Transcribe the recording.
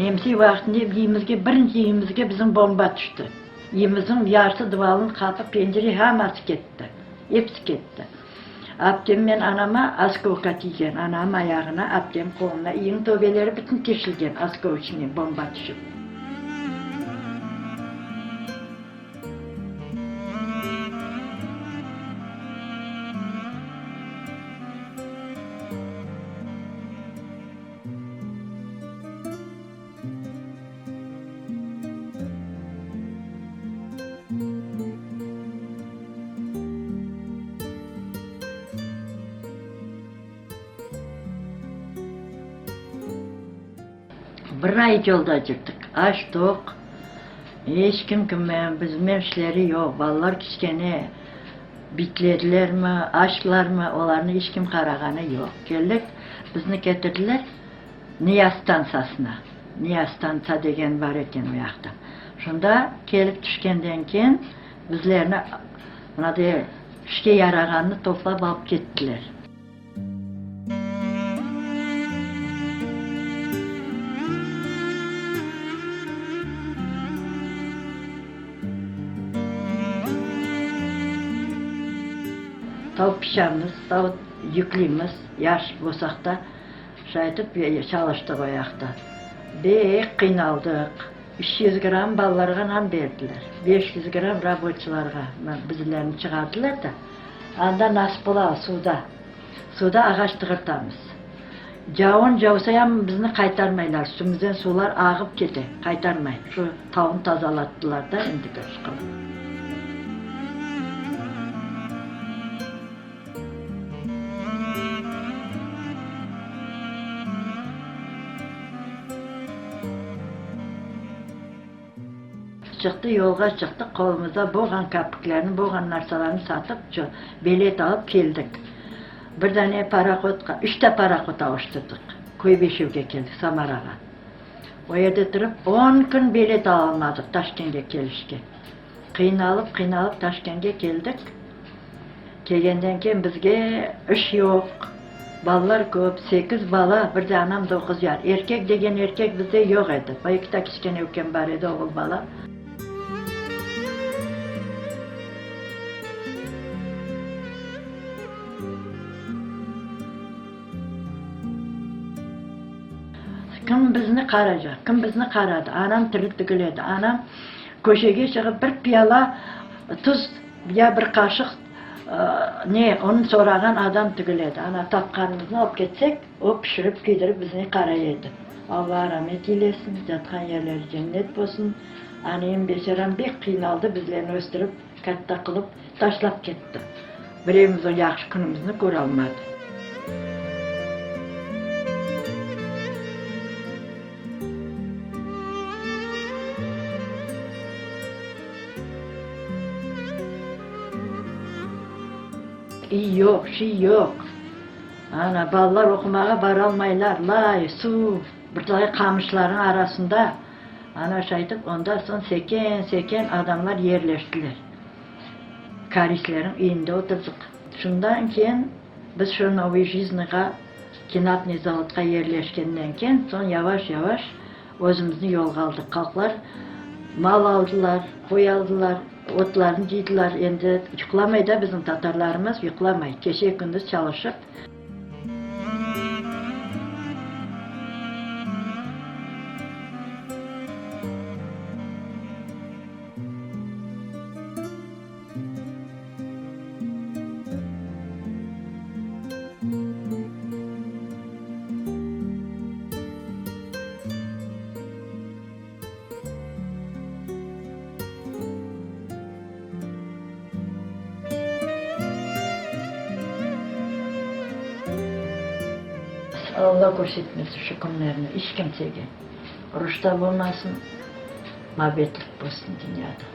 Nemse vaqtında evimizge, birinci evimizge bizim bomba tüşti. Evimizniñ yarısı duvalnıñ qapı, pencere hamması ketti. Episi ketti. Aptem men anama oskolka tiygen, anam ayağına, aptem qoluna, evniñ töbeleri bütün teşilgen oskolçınen bomba tüşip. Bir ay yolda cürdik, aç-toq, eç kim kimnen biznen işleri yoq, balalar kiçkene, bitledilermi, açlarmı, olarnı iç kim qarağanı yoq. Keldik, bizni ketirdiler Niyas stantsiyasına, Niyas stantsiya degen bar eken o yaqta. Şunda kelip tüşkenden keyin bizlerni mınaday işke yarağannı toplap alıp kettiler. Tavuq pişamiz, tavuq yükleymiz, yaş bolsaq da, şay etip çalıştıq o yaqta. Bek qıynaldıq. 300 gramm balalarğa nan berdiler, 500 gramm raboçılarğa, bizlerni çıqardılar da, anda nasıp ola suvda, suvda ağaç tığırtamız. Cavun cavsa yam bizni qaytarmaylar, üstümizden suvlar ağıp kete, qaytarmay. Şu tavnı tazalattılar da endi bir qılıp. Çıqtı, yolğa çıqtıq, qolumızda bolğan kapiklerni, bolğan narsalarnı satıp, bilet alıp keldik. Bir dane parohodqa, üçte parohod avuştırdıq. Kuybeşevge keldik, Samarağa. O yerde turıp, on kün bilet alalmadıq Taşkentke kelişke. Qıynalıp, qıynalıp Taşkentke keldik. Kelgenden keyin bizge iş yoq, balalar köp, sekiz bala, bir de anam doquz yar. Erkek degen erkek bizde yoq edi. Bir ekita kiçkene ükem bar edi, oğul bala. Kim bizni qaracaq? Kim bizni qaradı? Anam tiri tügül edi. Anam köşege çıqıp bir piyala tuz ya bir qaşıq ne, onı sorağan adam tügül edi. Ana, tapqanımıznı alıp ketsek, o pişirip, kiydirip bizni qaray edi. Alla ramet eylesin, yatqan yerleri cennet bolsun. Anayım beçaram bek qıynaldı, bizlerni östürip, katta qılıp, taşlap ketti. Birevimiz o yahşı künümizni köralmadı. İy yoq, şiy yoq. Ana, balalar oqumağa baralmaylar, lay, suv, bir talay qamışlarnıñ arasında. Ana, şaytip, ondan soñ seken-seken adamlar yerleştiler. Koreyslerniñ üyünde oturdıq. Şundan keyin biz şu Novıy Jiznyğa, kinatnıy zavodqa yerleşkenden keyin, soñ yavaş-yavaş özümizni yolğa aldıq. Halqlar mal aldılar, qoy aldılar, otlarnı cıydılar. Endi yuqlamay da bizim tatarlarımız, yuqlamay. Gece-kündüz çalışıp. Alla körsetmesin şu künlerni iç kimsege. Uruş da bolmasın, mabetlik bolsun dünyada.